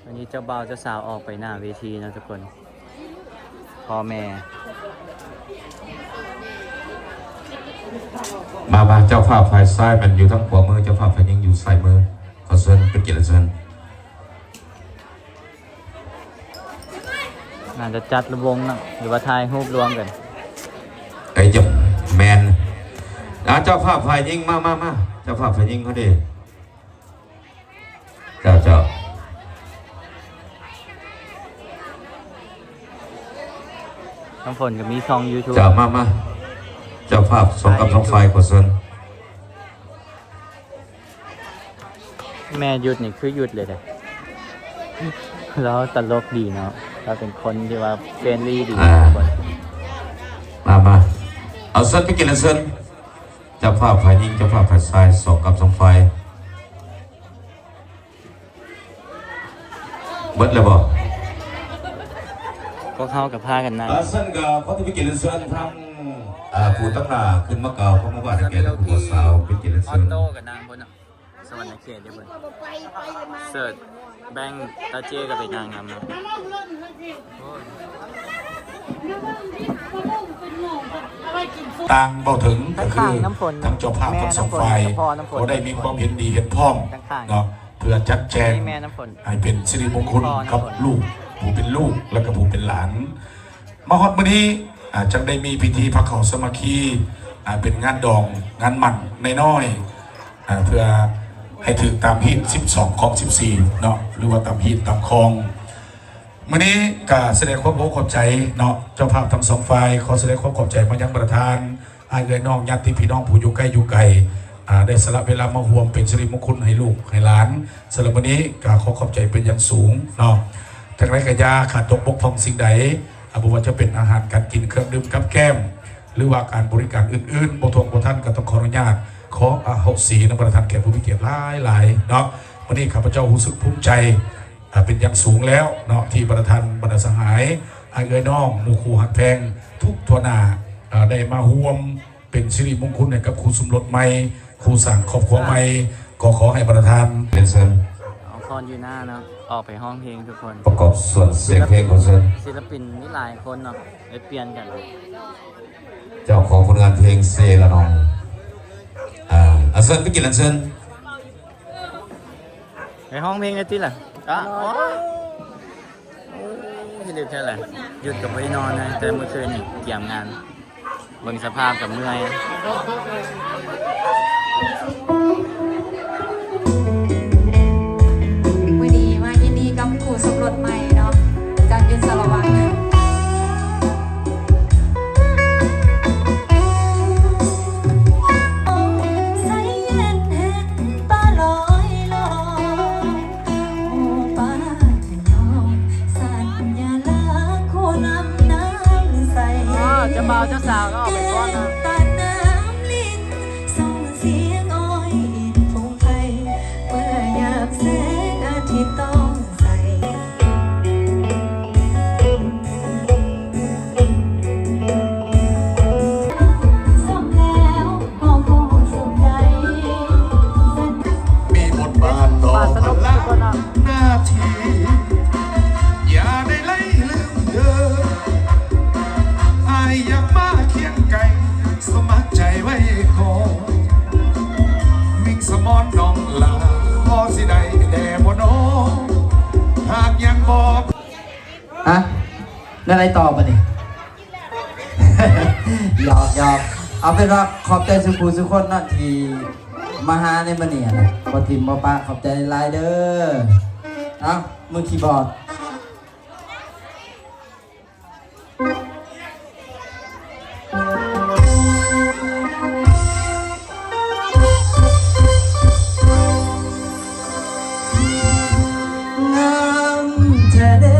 ອັນນີ້ເຈົ້າບ່າວເຈົ້າສາວອອກໄປໜ້າເວທີເນາະທຸກຄົນ ພໍ່ແມ່ ມາ ມາ ເຈົ້າພາບຝ່າຍຊ້າຍແມ່ນຢູ່ທາງຂວາມື ເຈົ້າພາບຝ່າຍຍິງຢູ່ຊ້າຍມື ຂໍເຊີນເປັນກຽດເຊີນ. ໜ້າຈະຈັດລະວົງເນາະ ຫຼືວ່າຖ່າຍຮູບລວມກັນ ເອີຍ ແມ່ນ ອ່າ ເຈົ້າພາບຝ່າຍຍິງ ມາ ມາ ມາ ເຈົ້າພາບຝ່າຍຍິງເຮົາເດ້. ເຈົ້າ ເຈົ້າ ນ້ຳຝົນກໍມີຊ່ອງຢູທູບ ເຈົ້າ ມາ ມາ ເຈົ້າພາບສອງກັບສອງຝ່າຍ ຂໍເຊີນ. ແມ່ຢຸດນີ້ຄືຢຸດເລີຍເດ້ ລາວຕະຫຼົກດີເນາະ ລາວເປັນຄົນທີ່ວ່າເຟຣນລີດີ ອ່າ ມາ ມາ ເອົາເຊີນໄປກິນແລ້ວເຊີນ. ເຈົ້າພາບຝ່າຍຍິງ ເຈົ້າພາບຝ່າຍຊາຍ ສອງກັບສອງຝ່າຍ. ເບິດແລ້ວບໍ່? ພວກເຮົາກໍພາກັນນັ່ງ ອ່າ ຊັ້ນກໍຂໍເປັນກຽດເຊີນທາງ ອ່າ ຜູ້ຕາງໜ້າຂຶ້ນມາກ່າວຄຳວ່າແກ່ຜູ້ບ່າວສາວ ເປັນກຽດເຊີນ ອອໂຕ້ກັບນາງພຸ້ນເນາະ ສະຫວັນນະເຂດຢູ່ພຸ້ນ ເສີດ ແບັງ ຕາເຈ້ກໍໄປນາງນຳເນາະ. ຕ່າງເວົ້າເຖິງກໍຄືທັງເຈົ້າພາບທັງສອງຝ່າຍກໍໄດ້ມີຄວາມເຫັນດີເຫັນພ້ອມເນາະ ເພື່ອຈັດແຈງໃຫ້ເປັນສິລິມົງຄຸນກັບລູກ ຜູ້ເປັນລູກ ແລະກໍຜູ້ເປັນຫຼານ. ມາຮອດມື້ນີ້ ອ່າ ຈັ່ງໄດ້ມີພິທີພາເຂົ້າສາມັກຄີ ອ່າ ເປັນງານດອງງານໝັ້ນນ້ອຍໆ ອ່າ ເພື່ອໃຫ້ຖືກຕາມຮີດສິບສອງ ຄອງສິບສີ່ເນາະ ຫຼືວ່າຕາມຮີດຕາມຄອງ. ມື້ນີ້ກະສະແດງຄວາມຂອບໃຈເນາະ ເຈົ້າພາບທັງສອງຝ່າຍ ຂໍສະແດງຄວາມຂອບໃຈມາຍັງປະທານ ອ້າຍເອື້ອຍນ້ອງ ຍາດຕິພີ່ນ້ອງຜູ້ຢູ່ໃກ້ຢູ່ໄກ ອ່າ ໄດ້ສະຫຼະເວລາມາຮ່ວມເປັນສິລິມົງຄຸນໃຫ້ລູກໃຫ້ຫຼານ. ສຳລັບມື້ນີ້ກະຂໍຂອບໃຈເປັນຢ່າງສູງເນາະ. ຈັ່ງໃດກະຢ່າຂາດຕົກບົກຜ່ອງສິ່ງໃດ ອ່າ ບໍ່ວ່າຈະເປັນອາຫານການກິນ ເຄື່ອງດື່ມກັບແກ້ມ ຫຼືວ່າການບໍລິການອື່ນໆ ບໍ່ຖ້ວງບໍ່ທັນ ກະຕ້ອງຂໍອະນຸຍາດ ຂໍອະໂຫສິນຳປະທານແກ່ຜູ້ມີກຽດຫຼາຍໆເນາະ. ມື້ນີ້ຂ້າພະເຈົ້າຮູ້ສຶກພູມໃຈ ອ່າ ເປັນຢ່າງສູງແລ້ວເນາະ ທີ່ປະທານ ບັນດາສະຫາຍ ອ້າຍເອື້ອຍນ້ອງ ໝູ່ຄູ່ຮັກແພງ ທຸກທົ່ວໜ້າ ອ່າ ໄດ້ມາຮ່ວມເປັນສິລິມົງຄຸນໃຫ້ກັບຄູ່ສົມລົດໃໝ່ ຄູ່ສ້າງຄອບຄົວໃໝ່ ກໍຂໍໃຫ້ປະທານ ເປັນເຊີນ ເອົາຄອນຢູ່ໜ້າເນາະ ອອກໄປຮ້ອງເພງທຸກຄົນ ປະກອບສ່ວນສຽງເພງ ຂໍເຊີນ ສິລະປິນມີຫຼາຍຄົນເນາະ ໄດ້ປ່ຽນກັນ ເຈົ້າຂອງຜົນງານເພງເຊລະນອງ ອ່າ ອັນເຊີນໄປກິນ ອັນເຊີນ ໄປຮ້ອງເພງໄດ້ຕິລະ ອະ ໂອ້ຍ ໂອ້ຍ ເຮັດແທ້ແຫຼະ ຢຸດກໍບໍ່ໄດ້ນອນນະ ແຕ່ມື້ຄືນນີ້ກຽມງານ ເບິ່ງສະພາບກໍເມື່ອຍ. ມື້ນີ້ມາຍິນດີກັບຄູ່ສົມລົດໃໝ່ເນາະ ຈັນ ຢຸດສາລະວັນ. ໃສເຢັນເຫັນປາລອຍລອຍ ບ່າວເຈົ້າສາວກໍອອກໄປກ່ອນນະ. ຕານ້ຳລິນ ສົ່ງສຽງອ້ອຍອິນພົງໄພ ເມື່ອຍາມແສງອາທິດຕ້ອງໃສ. ມີບົດບາດຕໍ່ພາລະໜ້າທີ່ ຢ່າໄດ້ໄຫຼລືມເດີ ອ້າຍຢາກມາຄຽງໄກ ສະໝັກໃຈໄວ້ກ່ອນ ມິງສະໝອນນ້ອງຫຼ້າ ພໍຊິໄດ້ແດ່ບໍ່ນໍ ຫາກຍັງບໍ່ ຮະ ແນວໃດຕໍ່ບາດນີ້? ຫຍອກໆ ເອົາເປັນວ່າຂອບໃຈສູ່ຜູ້ສູ່ຄົນເນາະ ທີ່ມາຫາໃນມື້ນີ້ນະ ບໍ່ຖິ້ມບໍ່ປະ ຂອບໃຈຫຼາຍເດີ. ເອົາ ມືຄີບອດ. ງາມແທ້ເດ້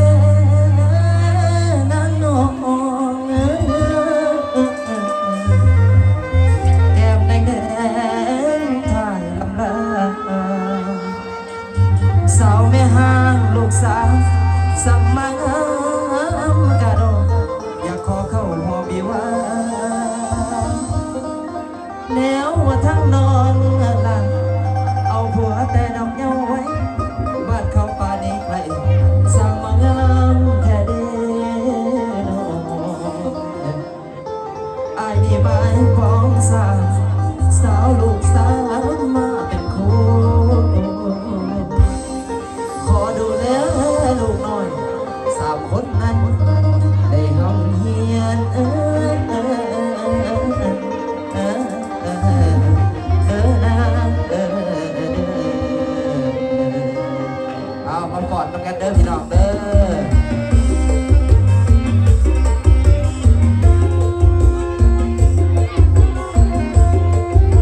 ນາງນ້ອງເອີຍ ແກ້ມແດງໆ ທ່ານລຳລາ ສາວແມ່ຮ້າງລູກສາວ ສຳມາງາມກະດອກ ຢາກຂໍເຂົ້າຮ່ວມວິວາ ແນວວ່າທັງນ້ອງນັ້ນ ເອົາຜົວແຕ່ດອກເຍົາໄວ ບາດເຂົ້າປານນີ້ໃຜ ຊ່າງມາງາມແທ້ເດ້ນ້ອງ. ອ້າຍນີ້ໝາຍປອງສາ ສາວລູກສາມາເປັນຄູ່ ຂໍດູແລລູກນ້ອຍສາມຄົນນັ້ນ ໄດ້ຮ່ຳຮຽນ ເອີ ເອີ ນາງເອີ. ເອົາ ມາຟ້ອນນຳກັນເດີພີ່ນ້ອງເດີ.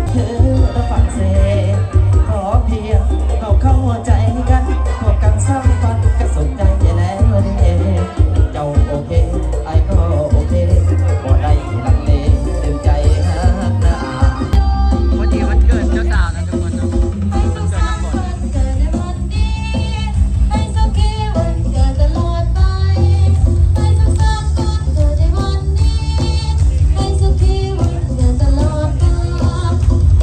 ເທີລະຟັງເສ ຂໍພຽງເຮົາເຂົ້າໃຈກັນ ພວກກັນສ້າງຝັນກະສົມໃຈແລ້ວເດ້ ເຈົ້າໂອເຄ ອ້າຍກໍໂອເຄ ບໍ່ໄດ້ລັງເລ ເຕັມໃຈຮັກນາ. ພໍດີວັນເກີດເຈົ້າສາວນະທຸກຄົນເນາະ ວັນເກີດນ້ຳຝົນ. ໃຫ້ສຸຂີວັນເກີດຕະຫຼອດໄປ ໃຫ້ສຸກສັນວັນເກີດໃນວັນນີ້ ໃຫ້ສຸຂີວັນເກີດຕະຫຼອດການ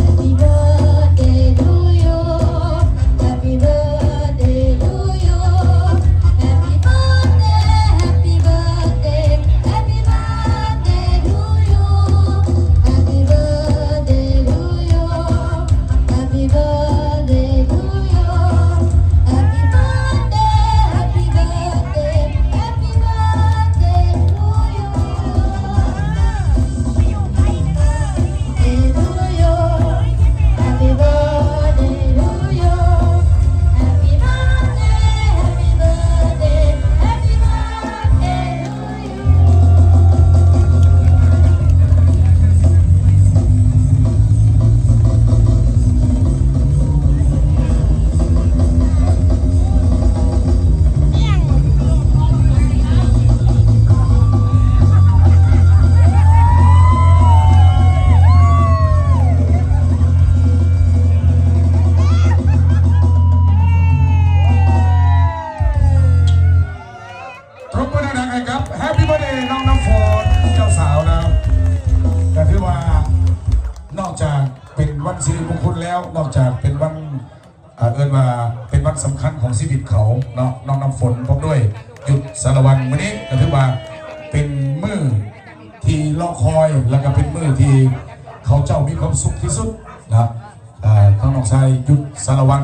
Happy birthday to you Happy birthday to you Happy birthday Happy birthday Happy birthday to you Happy birthday to you Happy birthday to you Happy birthday Happy birthday Happy birthday to you Happy birthday to you Happy birthday to you Happy birthday Happy birthday Happy birthday to you ປບມືດັງໆ ໃຫ້ກັບ Happy Birthday ນ້ອງນ້ຳຝົນ ເຈົ້າສາວນະ ກໍຖືວ່ານອກຈາກເປັນວັນສິລິມຸງຄຸນແລ້ວ ນອກຈາກເປັນວັນ ເອີ ເອີ້ນວ່າເປັນວັນສຳຄັນຂອງຊີວິດເຂົາເນາະ ນ້ອງນ້ຳຝົນ ພ້ອມດ້ວຍ ຢຸດສາລະວັນ ມື້ນີ້ກໍຖືວ່າເປັນມື້ທີ່ລໍຄອຍ ແລ້ວກໍເປັນມື້ທີ່ເຂົາເຈົ້າມີຄວາມສຸກທີ່ສຸດນະ. ເອີ ທາງນ້ອງຊາຍ ຢຸດສາລະວັນ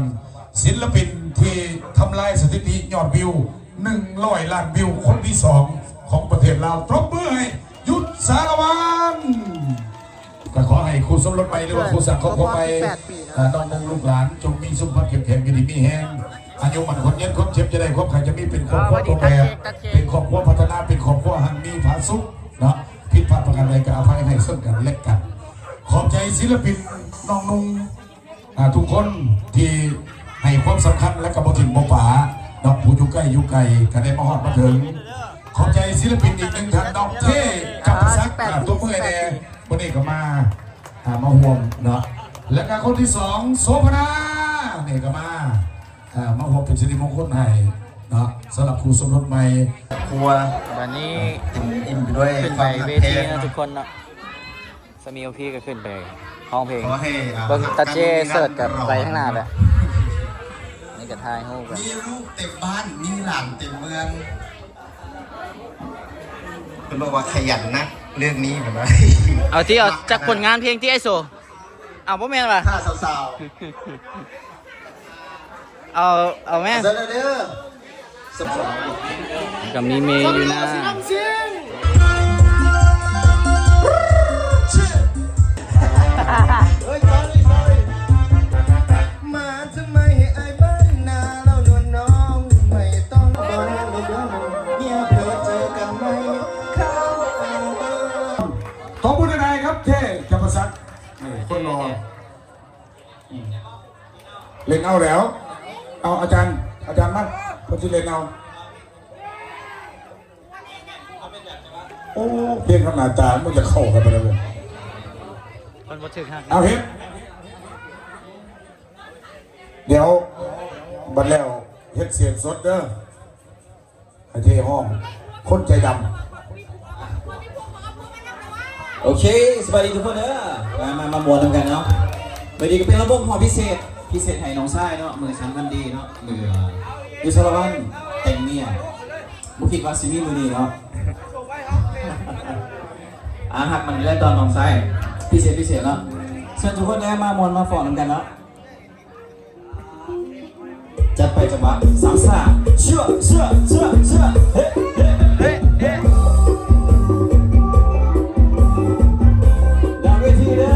ສິນລະປິນທີ່ທຳລາຍສະຖິຕິຍອດວິວ ໜຶ່ງຮ້ອຍລ້ານວິວ ຄົນທີສອງຂອງປະເທດລາວ ຕົບມືໃຫ້ ຢຸດສາລະວັນ. ກໍຂໍໃຫ້ຄູ່ສົມລົດໃໝ່ ຫຼືວ່າຄູ່ສ້າງຄອບຄົວໃໝ່ ເອີ ນ້ອງໆ ລູກຫຼານ ຈົ່ງມີສຸຂະພາບເຂັ້ມແຂງ ຢູ່ດີມີແຮງ ອາຍຸໝັ້ນຂວັນຍືນ ຄວາມເຈັບຢ່າໄດ້ ຄວາມໄຂ້ຢ່າມີ ເປັນຄອບຄົວຕົວແປ ເປັນຄອບຄົວພັດທະນາ ເປັນຄອບຄົວຮັ່ງມີຜາສຸກເນາະ. ຜິດພາດປະການໃດກໍອະໄພໃຫ້ເຊິ່ງກັນແລະກັນ. ຂອບໃຈສິນລະປິນນ້ອງນຸ່ງ ອ່າ ທຸກຄົນທີ່ໃຫ້ຄວາມສຳຄັນ ແລະກໍບໍ່ຖິ້ມບໍ່ປະເນາະ ຜູ້ຢູ່ໃກ້ຢູ່ໄກກໍໄດ້ມາຮອດມາເຖິງ ຂອບໃຈສິລະປິນອີກໜຶ່ງທ່ານເນາະ ເທ ກັບປະສັກ ອ່າ ຕົບມືໃຫ້ແດ່ ມື້ນີ້ກໍມາ ອ່າ ມາຮ່ວມເນາະ ແລ້ວກໍຄົນທີສອງ ໂສພະນາ ນີ້ກໍມາ ອ່າ ມາຮ່ວມເປັນສິລິມົງຄົນໃຫ້ເນາະ ສຳລັບຄູ່ສົມລົດໃໝ່ ຄອບຄົວ ບັດນີ້ ເຕັມອີ່ມໄປດ້ວຍ ຂຶ້ນໄປເວທີເນາະ ຄວາມຮັກແພງເນາະ ທຸກຄົນເນາະ. ສາມີຂອງພີ່ກໍຂຶ້ນໄປຮ້ອງເພງ ຂໍໃຫ້ ອ່າ ເບິ່ງຕາເຈ້ເສີດກັບໄປທາງໜ້າແຫຼະ ນີ້ກໍຖ່າຍຮູບກັນ ມີລູກເຕັມບ້ານ ມີຫຼານເຕັມເມືອງ ເພິ່ນບອກວ່າຂະຫຍັນນະເລື່ອງນີ້ ເພິ່ນວ່າ ເອົາຕິ ເອົາຈັກຜົນງານເພງຕິ ອ້າຍໂສ ເອົາ ບໍ່ແມ່ນຫວາ ຖ້າສາວໆ ເອົາ ເອົາແມ່ ເຊີນເດີ ກໍມີເມຢູ່ນະ ຂອບຄຸນຫຼາຍໆ ຄັບ ເທ ກັບປະສັກ ນີ້ ຄົນຫຼໍ່. ອືມ ເຫຼັ້ນເອົາແລ້ວ ເອົາ ອາຈານ ອາຈານມາ ເພິ່ນຊິເຫຼັ້ນເອົາ ໂອ້ ພຽງຂະໜາດຕາ ມັນຈະເຂົ້າກັນໄປໄດ້ບໍ່ ມັນບໍ່ຖືກຮັກ ເອົາ ເຮັດ ດຽວ ບັດແລ້ວ ເຮັດສຽງສົດເດີ. ໃຫ້ເທຮ້ອງ ຄົນໃຈດຳ ໂອເຄ ສະບາຍດີທຸກຄົນເດີ ມາ ມາ ມາມ່ວນນຳກັນເນາະ ມື້ນີ້ກໍເປັນລະບົບຮອບພິເສດ ພິເສດໃຫ້ນ້ອງຊາຍເນາະ ມື້ສັນວັນດີເນາະ ມື້ ເອີ ຢູ່ສາລະວັນແຕ່ງເມຍ ບໍ່ຄິດວ່າຊິມີມື້ນີ້ເນາະ ອາ ຮັກມັນແລະຕອນນ້ອງຊາຍ ພິເສດ ພິເສດເນາະ ເຊີນທຸກຄົນເດີ ມາມ່ວນມາຟ້ອນນຳກັນເນາະ. ຈັດໄປຈັງຫວະສາມຊາ ເຊືອ ເຊືອ ເຊືອ ເຊືອ ເຮ ເຮ ເຮ ເຮ ຫຼັງເວທີເດີ.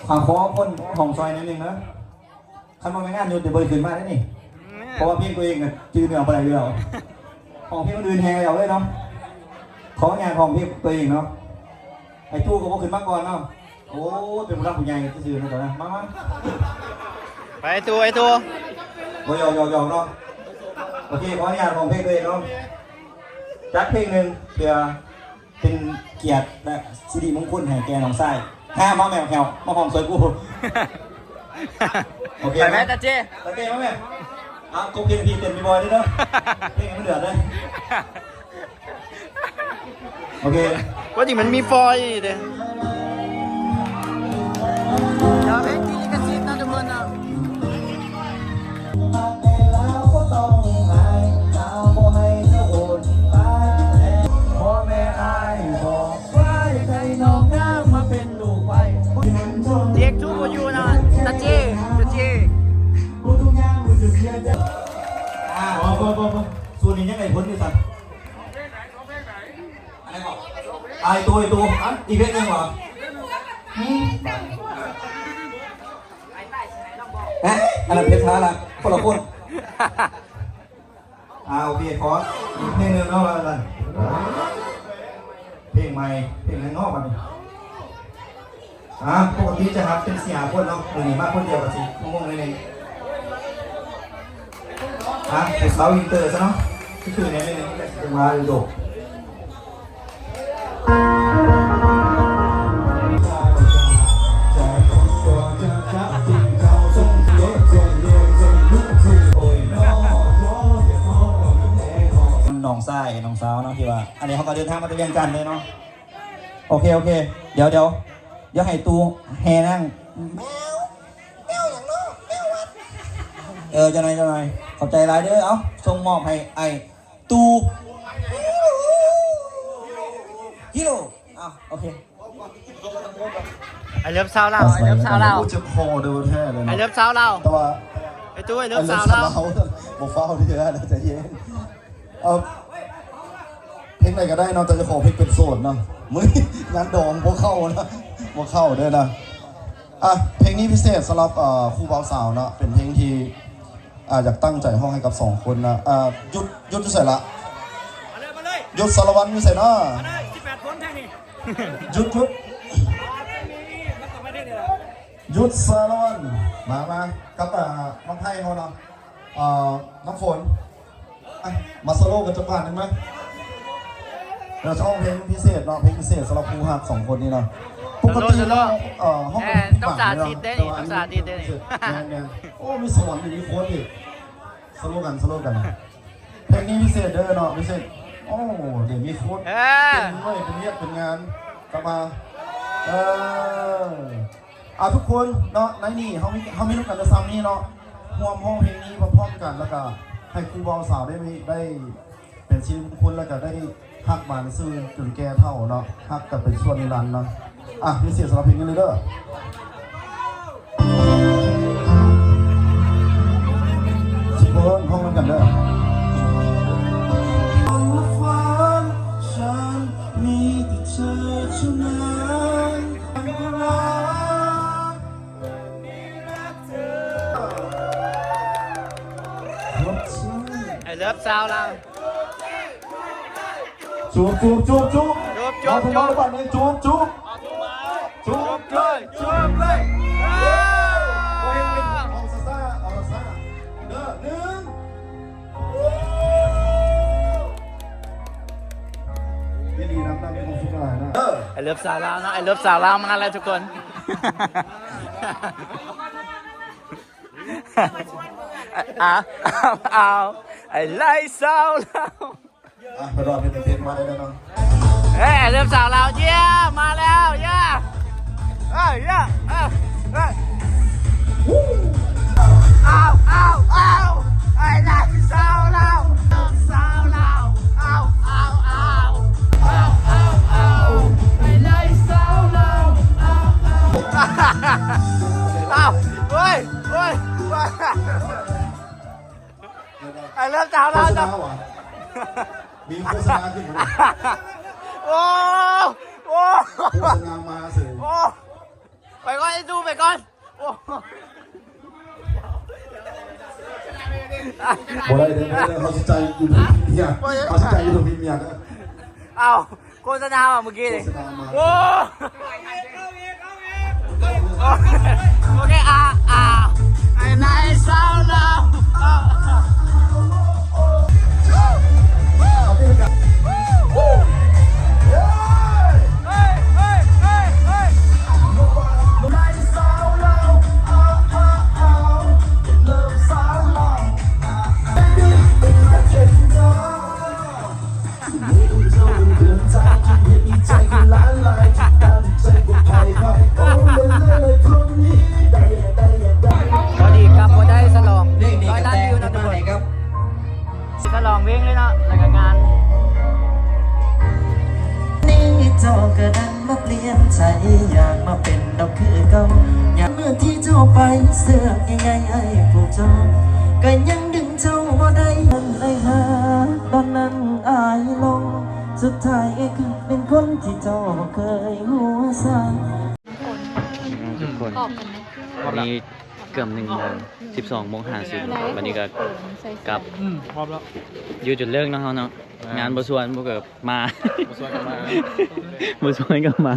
ອ່າ ຂໍຄົນຮ້ອງຊ່ອຍໜ້ອຍໜຶ່ງເດີ. ຄັນວ່າແມ່ນງານຢູ່ ຈະບໍ່ໄດ້ຂຶ້ນມາເດ້ນີ້ ເພາະວ່າເພງຕົວເອງກໍຈື່ເນື້ອບໍ່ໄດ້ຢູ່ແລ້ວ. ຮ້ອງເພງຄົນອື່ນແຮ່ງແລ້ວເລີຍເນາະ. ຂໍອະນຸຍາດຮ້ອງເພງຕົວເອງເນາະ. ໄອ້ຕູ້ກໍບໍ່ຂຶ້ນມາກ່ອນເນາະ. ໂອ້ ເປັນຜູ້ຫຼັກຜູ້ໃຫຍ່ຊື່ໆເນາະ. ມາ ມາ ໄປຕູ້ ໄອ້ຕູ້. ບໍ່ ຢອກ ຢອກ ຢອກເນາະ. ໂອເຄ ຂໍອະນຸຍາດຮ້ອງເພງຕົວເອງເນາະ. ຈັກເພງໜຶ່ງ ເພື່ອເປັນກຽດ ແລະ ສິລິມົງຄຸນໃຫ້ແກ່ນ້ອງຊາຍ. ຫາມາແມວແຮວ ມາຮ້ອງຊ່ອຍກູ. ໂອເຄ ໄປແມ່ ຕາເຈ້ ຕາເຈ້ມາແມ່. ເອົາ ກົບເພງພີ່ເຕັ້ນບໍ່ບໍ່ເດີ ເພງໃຫ້ມັນເດືອດເດີ. ໂອເຄ ວ່າຈິງມັນມີຟອຍເດ້. ດຽວເພງຕິດລິຂະສິດເນາະທຸກຄົນເນາະ. ເຈັກທູບໍ່ຢູ່ເນາະ ຕາເຈ້ ຕາເຈ້. ອ່າ ບໍ່ ບໍ່ ບໍ່ ບໍ່ ສູນນີ້ຍັງໄດ້ຜົນຢູ່ຊັ້ນ. ອັນນັ້ນກໍ ອ້າຍໂຕ ອ້າຍໂຕ ອັນ ອີກເພງໜຶ່ງຫວາ? ຫືມ ເອີ ອັນນັ້ນເພງທ້າລະ ຄົນລະຄົນ. ອ່າ ໂອເຄ ຂໍອີກເພງໜຶ່ງເນາະ ວ່າຊັ້ນ. ເພງໃໝ່ ເພງຫຍັງເນາະບັດນີ້? ອ່າ ປົກກະຕິຈະຮັບເປັນສີ່ຫ້າຄົນເນາະ ມື້ນີ້ມາຄົນດຽວກໍຊິງົງໆໜ້ອຍໜຶ່ງ. ອ່າ ເປັນສາວອິນເຕີຊະເນາະ ຄືໆແນ່ໜຶ່ງ ຈັງຫວະໂດດ. ນ້ອງຊາຍ ນ້ອງສາວເນາະ ທີ່ວ່າ ອັນນີ້ເຮົາກໍເດີນທາງມາແຕ່ວຽງຈັນເລີຍເນາະ. ໂອເຄ ໂອເຄ ດຽວ ດຽວ ດຽວໃຫ້ຕູ້ແຫ່ນາງ ແມວ ແມວຫຍັງເນາະ ແມວວັດ. ເອີ ຈັກໜ່ອຍ ຈັກໜ່ອຍ ຂອບໃຈຫຼາຍເດີ. ເອົາ ສົ່ງມອບໃຫ້ອ້າຍຕູ້ ຮີໂຣ. ເອົາ ໂອເຄ ອ້າຍເລີບຊາວລາວ ອ້າຍເລີບຊາວລາວ ເຈັບຄໍເດີແທ້ເລີຍເນາະ ອ້າຍເລີບຊາວລາວ. ແຕ່ວ່າ ອ້າຍຕູ້ ອ້າຍເລີບຊາວລາວ ບໍ່ຟ້າວເດີ ໃຈເຢັນ. ເອີ ເພງໃດກໍໄດ້ເນາະ ແຕ່ຈະຂໍເພງເປັນໂສດເນາະ. ມື້ງານດອງບໍ່ເຂົ້ານະ ບໍ່ເຂົ້າເດີນະ. ອ່ະ ເພງນີ້ພິເສດສຳລັບ ເອີ ຄູ່ບ່າວສາວເນາະ ເປັນເພງທີ່ ອ່າ ຢາກຕັ້ງໃຈຮ້ອງໃຫ້ກັບສອງຄົນນະ. ອ່າ ຢຸດ ຢຸດຢູ່ໃສລະ? ຢຸດສາລະວັນຢູ່ໃສເນາະ? ຢຸດ ຢຸດ ຢຸດສາລະວັນ. ມາ ມາກັບ ອ່າ ນ້ອງໄພເຮົາເນາະ. ອ່າ ນ້ຳຝົນ ອ່ະ ມາໂຊໂລກັນຈັກບາດໜຶ່ງມາ. ເຮົາຈະຮ້ອງເພງພິເສດເນາະ ເພງພິເສດສຳລັບຄູ່ຮັກສອງຄົນນີ້ເນາະ. ປົກກະຕິເຮົາ ເອີ ເຮົາກໍມີຜິດຫວັງເນາະ ແຕ່ວ່າອັນນີ້ ແມ່ນໆ ໂອ້ ມີສອນອີກ ມີໂຄດອີກ. ໂຊໂລກັນ ໂຊໂລກັນ. ເພງນີ້ພິເສດເດີເນາະ ພິເສດ. ໂອ້ ເດມີໂຄດ ເອີ ເປັນໜ່ວຍ ເປັນວຽກ ເປັນງານກັບມາ. ເອີ ອ່າ ທຸກຄົນເນາະ ໃນນີ້ເຮົາມີ ເຮົາມີນຳກັນແຕ່ຊ່ຳນີ້ເນາະ. ຮ່ວມຮ້ອງເພງນີ້ພ້ອມໆກັນ ແລ້ວກະໃຫ້ຄູ່ບ່າວສາວໄດ້ມີ ໄດ້ເປັນສິລິມຸງຄຸນ ແລ້ວກະໄດ້ຮັກໝານຊື່ຈົນແກ່ເຖົ້າເນາະ ຮັກກັນເປັນຊົ່ວນິລັນເນາະ. ອ່ະ ພິເສດສຳລັບເພງນີ້ເລີຍເດີ. ທຸກຄົນ ຮ້ອງນຳກັນເດີ. ອ້າຍເລີບຊາວລາວ. ຈູບ ຈູບ ຈູບ ຈູບ ຈູບ ຈູບ ຈູບ ຈູບ ຈູບ ຈູບເລີຍ ຈູບເລີຍ. ເອີ ເອົາຊ້າໆ ເອົາຊ້າໆເດີ ໜຶ່ງ. ຍິນດີນຳ ມີຄວາມສຸກຫຼາຍນະ. ເອີ ອ້າຍເລີບຊາວລາວເນາະ ອ້າຍເລີບຊາວລາວມາແລ້ວທຸກຄົນ. ອ້າວ ອ້າວ ອ້າຍໄລ່ຊາວລາວ. ອ່ະ ໄປລໍເປັນເພງມາໄດ້ແລ້ວເນາະ. ເອີ ເລີ່ມສາວລາວ ເຢ້ ມາແລ້ວ ເຢ້ ເອີ ເຢ້ ເອີ ເອີ. ອ້າວ ອ້າວ ອ້າວ ອ້າຍໄລ່ຊາວລາວ ສາວລາວ ອ້າວ ອ້າວ ອ້າວ ອ້າວ ອ້າວ ອ້າຍໄລ່ຊາວລາວ ອ້າວ ອ້າວ ອ້າວ ເຮີ້ຍ ເຮີ້ຍ ເຮີ້ຍ. ໄອ້ເລີ່ມຈາກເຮົາແລ້ວ ໂຄສະນາຫວາ? ມີໂຄສະນາຂຶ້ນມາ. ໂອ້ ໂອ້ ໂຄສະນາມາເສີຍ. ໂອ້ ໄປກ່ອນ ໄອ້ຕູ້ ໄປກ່ອນ. ໂອ້ ບໍ່ໄດ້ເດີ ບໍ່ໄດ້ເດີ ເຮົາຊິຈ່າຍຢູ່ທີ່ເມຍ ບໍ່ໄດ້ ເຮົາຊິຈ່າຍຢູ່ທີ່ເມຍເດີ. ເອົ້າ ໂຄສະນາວ່າມື້ກີ້ນີ້ ໂຄສະນາມາ ໂອ້ ໂອເຄ ອ່າ ອ່າ ໄອ້ນາຍຊາວລາວ ອ່າ ພໍດີກັບບໍ່ໄດ້ສະຫຼອງຮ້ອຍລ້ານວິວເນາະທຸກຄົນ. ສະຫຼອງເພງເລີຍເນາະ ແລ້ວກໍງານ ນີ້ເຈົ້າກໍດັນມາປ່ຽນໃຈ ຢາກມາເປັນດອກຄືເກົ່າ ຍາມເມື່ອທີ່ເຈົ້າໄປ ເຊືອກໃຍໃຍອ້າຍພວກເຈົ້າ ກໍຍັງດຶງເຈົ້າບໍ່ໄດ້ ໃນຫາກຕອນນັ້ນອ້າຍຫຼົງ ສຸດທ້າຍກໍເປັນຄົນທີ່ເຈົ້າເຄີຍຮູ້ຈັກ. ອືມ ທຸກຄົນ ຕອບກັນເນາະ ອັນນີ້ເກືອບໜຶ່ງໂມງ ສິບສອງໂມງຫ້າສິບ ບັດນີ້ກໍກັບ ອືມ ພ້ອມແລ້ວ ຢູ່ຈົນເລີກເນາະເຮົາເນາະ. ອ່າ ງານບໍ່ຊວນບໍ່ເກີບມາ ບໍ່ຊວນກໍມາ ບໍ່ຊວນກໍມາ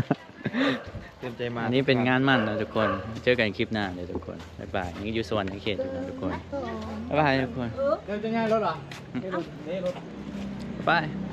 ເຕັມໃຈມາ. ອັນນີ້ເປັນງານໝັ້ນເນາະທຸກຄົນ ເຈີກັນຄລິບໜ້າເດີທຸກຄົນ ບາຍບາຍ. ນີ້ຢູ່ສະຫວັນນະເຂດຢູ່ເນາະທຸກຄົນ ບາຍບາຍທຸກຄົນ. ເດີນຈະຍ້າຍລົດຫວາ? ອືມ ເດ້ລົດ ບາຍບາຍ.